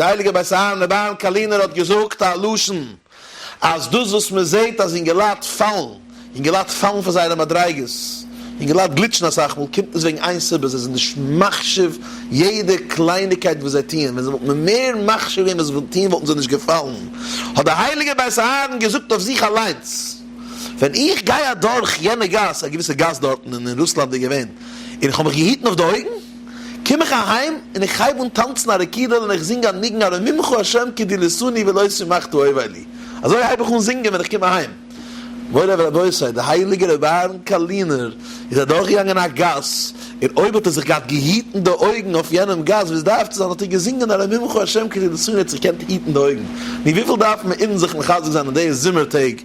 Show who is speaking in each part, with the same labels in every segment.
Speaker 1: דער הייליגער בית אהרן רבי אהרן קארלינער האט געזאגט א לשון אז דאס וואס מען זעט אז אינגעלייט פאלן, אינגעלייט פאלן פון זייערע מדריגות, אינגעלייט גליטשן אסאך מאל, קומט עס וועגן איין סיבה, זיי זענען נישט מחשיב יעדע קלייניקייט וואס זיי טוען, ווען זיי וואלטן מער מחשיב געווען וואס זיי טוען וואלטן זיי נישט געפאלן, האט דער הייליגער בית אהרן געזאגט אויף זיך אליינס, ווען איך גיי אדורך יענע גאס, א געוויסע גאס דארטן אין רוסלאנד איז געווען, און איך האב מיך געהיטן אויף די אויגן, קום איך אהיים און איך הייב אן טאנצן א רקידה און איך זינג א ניגון ארוממך ה' כי דליתני ולא שמחת אויבי לי, אזוי הייב איך אן זינגען ווען איך קום אהיים. מורי ורבותי, דער הייליגער רבי אהרן קארלינער איז אדורכגעגאנגען א גאס, און אויב האט ער זיך געהאט געהיטן די אויגן אויף יענעם גאס ווי עס דארף צו זיין האט ער געזינגען ארוממך ה' כי דליתני האט זיך געקענט היטן די אויגן. נו וויפיל דארף מען אונז זיך מחזק זיין אין די זומער טעג,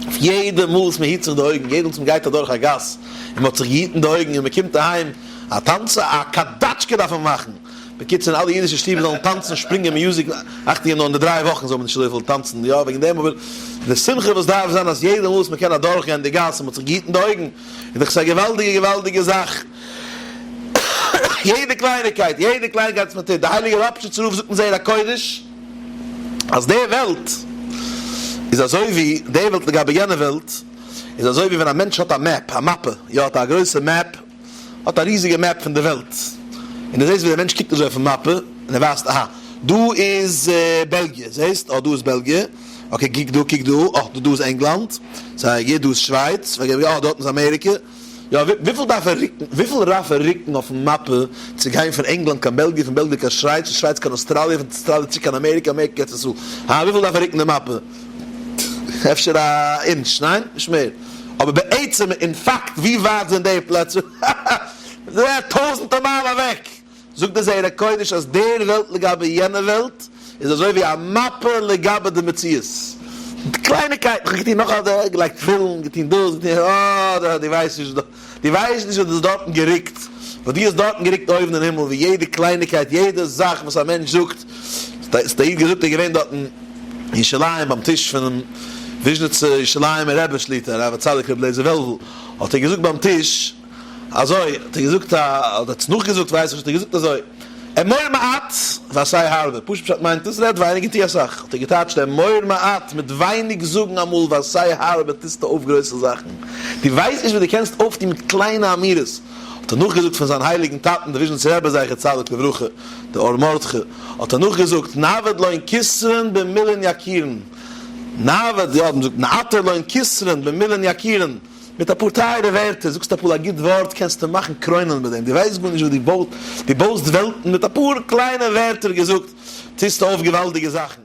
Speaker 1: אויף יעדע מאל וואס מען היט זיך די אויגן, יעדע מאל וואס מען גייט אדורך א גאס און מען האט זיך געהיטן די אויגן און מען קומט אהיים, א טאנץ, א קאדאטשקע דארף מען מאכן. בקיצור אין אלע אידישע שטיבער זאלן טאנצן שפרינגען music, אכטונג געבן נאר אין די דריי וואכן זאל מען נישט אזויפיל טאנצן, יא וועגן דעם אבער די שמחה וואס דארף זיין אז יעדע מאל וואס מען קען אדורך גיין די גאס און מען האט זיך געהיטן די אויגן איז דאך עס א געוואלדיגע געוואלדיגע זאך, יעדע קלייניקייט יעדע קלייניקייט וואס מען טוט, די הייליגע ראפשיצער רב זאגט אין זרע קודש אז די וועלט איז אזוי ווי די וועלט לגבי יענע וועלט איז אזוי ווי ווען א מענטש האט א map א מאפע יא האט א גרויסע map האט א ריזיגע map פון די וועלט, און דו זעסט ווי דער מענטש קוקט אזוי אויפן מאפע, און ער ווייזט אהא דא איז בעלגיע, זעסט? אה דא איז בעלגיע, okay קוק דא קוק דא, אה דא איז ענגלאנד, זייער גוט, דא איז שווייץ, אה דארטן איז אמעריקע, יא וויפיל דארף ער רוקן, וויפיל דארף ער רוקן אויפן מאפע צו גיין פון ענגלאנד קיין בעלגיע, פון בעלגיע קיין שווייץ, פון שווייץ קיין אוסטראליע, פון אוסטראליע צוריק קיין אמעריקע, אמעריקע קיין ארץ ישראל, הא וויפיל דארף ער רוקן די מאפע? אפשר א אינטש, ניין? נישט מער. אבער בעצם אין פאקט ווי ווייט זענען די פלעצער? טויזענטער מייל אוועק! זאגט דער זרע קודש אז דער וועלט לגבי יענע וועלט איז אזוי ווי א מאפע לגבי די מציאות. קלייניקייטן, כ'האב געטון נאך א, געלייגט תפילין, געטון דאס, געטון אה, דו ווייסט נישט, דו ווייסט נישט וואס דו האסט דארטן גערוקט, וואס דו האסט דארטן גערוקט אויבן אין הימל, ווי יעדע קלייניקייט, יעדע זאך וואס א מענטש זאגט, ס'האט א איד געזאגט ער איז געווען דארטן אין ירושלים ביים טיש פונעם וויזשניצער ירושלימ'ער רבי שליט"א הרב הצדיק רבי אליעזר וועלוול, האט ער געזאגט ביים טיש אזוי, האט ער געזאגט א, אדער האט עס נאכגעזאגט ווייס איך נישט, האט ער געזאגט אזוי, אמור מעט ועשה הרבה, פשוט פשט מיינט עס, רעד ווייניג און טו אסאך, האט ער געטייטשט אמור מעט, מיט ווייניג זאגן אמאל ועשה הרבה טוסטו אויף גרויסע זאכן, דו ווייסט נישט וואס דו קענסט אויפטון מיט קליינע אמירות, האט ער נאכגעזאגט פון זיין הייליגן טאטן דער וויזשניצער רבי זכר צדיק לברכה, דער אור מרדכי, האט ער נאכגעזאגט, נעבד לון כתרין במילין יקירין, נעבד, יא, מ'זאגט נעתר לון כתרין במילין יקירין, מיט אפאר טייערע ווערטער, זאגסט אפאר א גוט ווארט קענסטו מאכן קרוינען מיט דעם, דו ווייסט גארנישט וואס דו בויסט, דו בויסט וועלטן מיט אפאר קליינע ווערטער געזאגט, טוסטו אויף געוואלדיגע זאכן.